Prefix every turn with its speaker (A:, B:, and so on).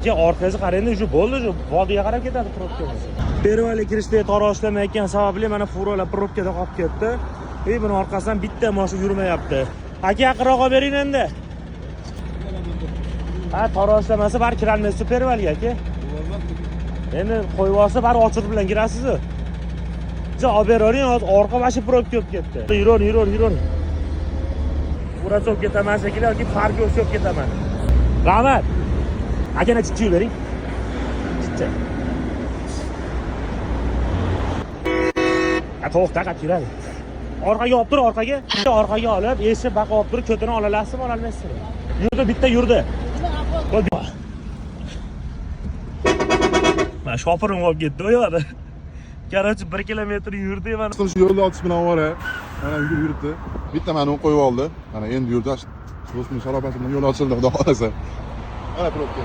A: Aka, orqangizga qarang, уже bo'ldi, уже vodiyga qarab ketadi probka. Перевал ga kirishda tara ishlamayotgan sababli mana furalar probkada qolib ketdi. И buni orqasidan bitta mashina yurmayapti. Aka, yaqinroq olib bering endi. Ha, tara ishlamasa bari kirolmaysiz перевал ga, aka. Endi qo'yib olsa, bari ochiq bilan kirasiz-ku. Biza olib beravering, hozir orqa вообще probka bo'lib ketdi. Yuraver, yuraver, yuraver. Fura solib ketaman shekilli yoki parkka o'xshab ketaman. Rahmat. Akani chichib bering. Chicha. Ha, to'xta, qattiq yuradi. Orqaga olib tur, orqaga. Orqaga olib, eshik baqa olib turib, ko'tini ola olasizmi, ola olmaysizmi? Yurdi, bitta yurdi. Bo'ldi. Mana shofirim olib ketdi u yoqda. Короче, 1 kilometr yurdi mana.
B: Shu yo'lda otish bilan ovora. Mana yugurib yuribdi. Bitta mani qo'yib oldi. Mana endi yurdi. Do'stimning sharofati bilan yo'l ochildi, xudo xolasa. Mana probka.